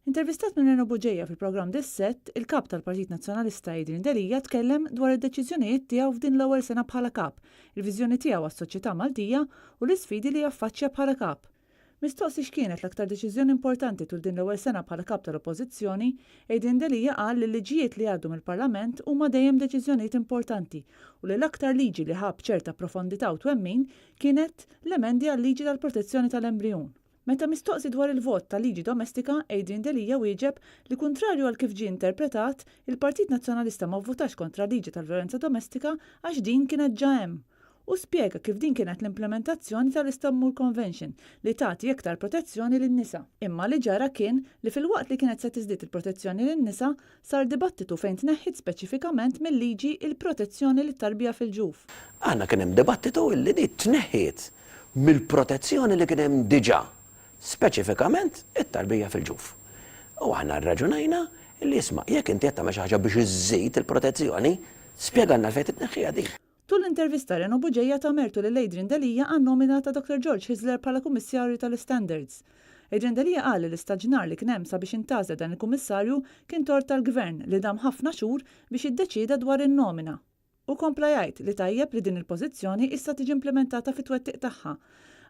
Intervistat minn Reno Bugeja fil-programm Dissett, il-Kap tal-Partit Nazzjonalista Adrian Delia tkellem dwar id-deċiżjonijiet tiegħu f'din l-ewwel sena bħala Kap, il-viżjoni tiegħu għas-soċjetà Maltija u l-isfidi li jaffaċċja bħala Kap. Mistoqsi x'kienet l-aktar deċiżjoni importanti tul din l-ewwel sena bħala Kap tal-Oppożizzjoni, Adrian Delia qal li l-liġijiet li jgħaddu mill-Parlament huma dejjem deċiżjonijiet importanti u li l-aktar liġi li ħa b'ċerta profondità u twemmin kienet l-emendi għal-liġi tal-protezzjoni tal-embrijun. Meta mistoqsi dwar il-vot tal-liġi domestika, Adrian Delia wieġeb li kuntrarju għal kif ġie interpretat, il-Partit Nazzjonalista ma vvutax kontra l-liġi tal-vjolenza domestika għax din kienet ġa hemm. Hu spjega kif din kienet l-implementazzjoni tal-Istanbul Convention li tagħti iktar protezzjoni lin-nisa. Imma li ġara kien li filwaqt li kienet se tiżdied il-protezzjoni lin-nisa, sar dibattitu fejn tneħħiet speċifikament mil-liġi il-protezzjoni lit-tarbija fil-ġuf. Aħna kien hemm dibattitu illi di tneħħiet mill-protezzjoni li kien hemm diġà, speċifikament it-tarbija fil-ġuf. U aħna rraġunajna li isma' jekk inti qed tagħmel xi ħaġa biex iżżid il-protezzjoni, spjegalna għalfejn qed tneħħiha din. Tul l-intervista Reno Bugeja ta mertu lil Adrian Delia għan-nomina ta' Dottor George Hyzler bħala Kummissarju tal-Istandards. Adrian Delia qal li l-istaġnar li kien hemm sabiex intgħażel dan il-Kummissarju kien tort tal-Gvern li dam ħafna xhur biex iddeċieda dwar in-nomina. Hu kompla jgħid li tajjeb li din il-pożizzjoni issa tiġi implimentata fit-twettiq tagħha,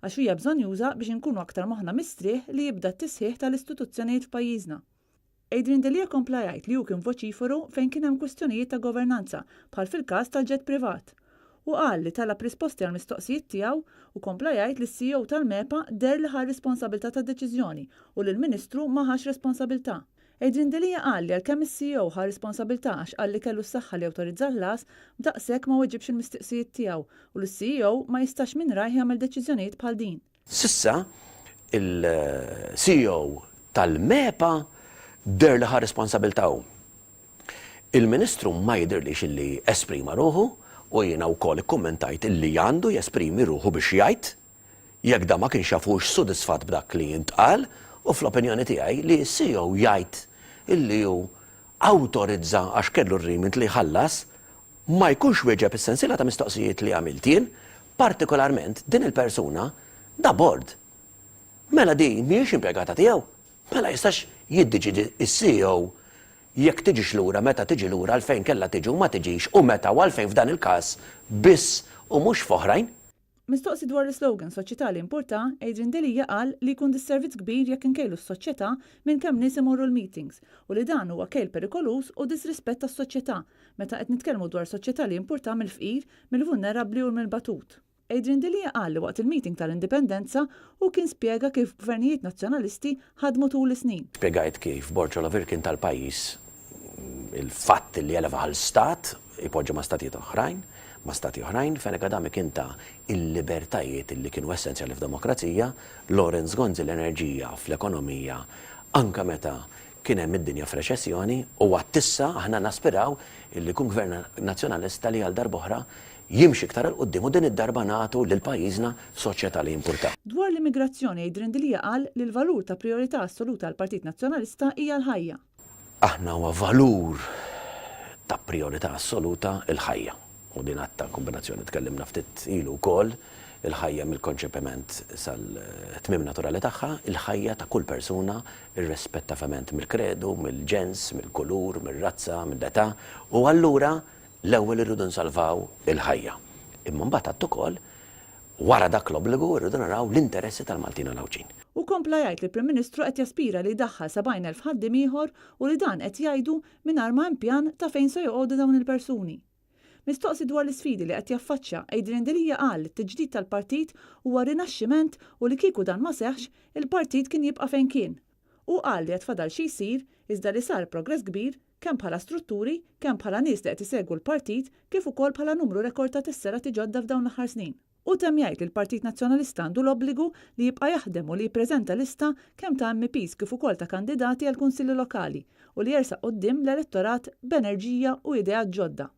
għax hija bżonnjuża biex inkunu aktar moħħna mistrieħ li jibda t-tisħiħ tal-istituzzjonijiet f'pajjiżna. Adrian Delia kompla jgħid li hu kien voċiferu fejn kien hemm kwistjonijiet ta' governanza, bħal fil-każ tal-jet privat. Hu qal li talab risposti għall-mistoqsijiet tiegħu u kompla jgħid li s-CEO tal-MEPA deher li ħa r-responsabilità tad-deċiżjoni u li l-Ministru ma ħax responsabilità. Adrian Delia qal li għalkemm is-CEO ħa responsabilità għax qal li kellu s-saħħa li jawtorizza l-ħlas, b'daqshekk ma weġibx il-mistiqsijiet tiegħu u li s-CEO ma jistax minn rajh jagħmel deċiżjonijiet bħal din. S'issa, il-CEO tal-MEPA deher li ħa responsabilità hu. Il-Ministru ma jidhirlix illi esprima ruħu u jiena wkoll ikkummentajt illi għandu jesprimi ruħu biex jgħid jekk dan ma kienx jaf hux sodisfatt b'dak li intqal u fl-opinjoni tiegħi li s-CEO jgħid illi hu awtorizza għax kellu r-remit li jħallas ma jkunx wieġeb is-sensiela ta' mistoqsijiet li għamilt jien, partikolarment din il-persuna da bord. Mela di mhijiex impjegata tiegħu? Mela jistax jiddeċiedi s-CEO jekk tiġix lura, meta tiġi lura, għalfejn kellha tiġi u ma tiġix u meta u għalfejn f'dan il-każ biss u mhux f'oħrajn? Mistoqsi dwar l-islogan Soċjetà li Jimpurtha, Adrian Delia qal li jkun disservizz kbir jekk inkejlu s-soċjetà minn kemm nies imorru l-meetings u li dan huwa kejl perikoluż u disrispett għas-soċjetà meta qed nitkellmu dwar soċjetà li jimpurtha mill-fqir, mill-vulnerabbli u mill-batut. Adrian Delia qal li waqt il-meeting tal-Indipendenza hu kien spjega kif gvernijiet Nazzjonalisti ħadmu tul is-snin. Spjegajt kif Borg Olivier kien tal-pajjiż il-fatt li eleva għal stat, ipoġġa ma' statijiet oħrajn, ma' stati oħrajn, Fenech Adami kien ta l-libertajiet li kienu essenzjali f'demokrazija, Lawrence Gonzi l-enerġija fl-ekonomija anke meta kien hemm id-dinja f'reċessjoni u għad issa aħna naspiraw illi jkun gvern Nazzjonalista li għal darb'oħra jimxi iktar 'il quddiem u din id-darba nagħtu lil pajjiżna soċjetà li jimpurtah. Dwar l-immigrazzjoni Adrian Delia qal li l-valur ta' prijorità assoluta għall-Partit Nazzjonalista hija l-ħajja. Aħna huwa valur ta' prijorità assoluta l-ħajja. U din għadd ta' kombinazzjoni tkellimna ftit ilu wkoll, il-ħajja mill-konċepiment sal-tmiem naturali tagħha, il-ħajja ta' kull persuna irrispettavament mill-kredu, mill-ġens, mill-kulur, mir-razza, mill-età, u allura l-ewwel irridu nsalvaw il-ħajja. Imma mbagħad għadd ukoll Wara dak l-obbligu rridu naraw l-interessi tal-Maltin u l-Għawdxin. Hu kompla jgħid li l-Prim Ministru qed jaspira li jdaħħal 70,000 ħaddiem ieħor u li dan qed jgħidu mingħajr ma hemm pjan ta' fejn se joqogħdu dawn il-persuni. Mistoqsi dwar l-isfidi li qed jaffaċċja, Adrian Delia qal li t-tiġdid tal-partit huwa rinaxximent u li kieku dan ma seħħx, il-partit kien jibqa' fejn kien. Hu qal li għad fadal xi jsir iżda li sar progress kbir kemm bħala strutturi, kemm bħala nies li qed isegwu l-partit kif ukoll bħala numru rekord ta' tesserati ġodda f'dawn l-aħħar snin. Hu temm jgħid li l-Partit Nazzjonalista għandu l-obbligu li jibqa' jaħdem u li jippreżenta lista kemm ta' MEPs kif ukoll ta' kandidati għall-Kunsilli Lokali u li jersaq quddiem l-elettorat b'enerġija u ideat ġodda.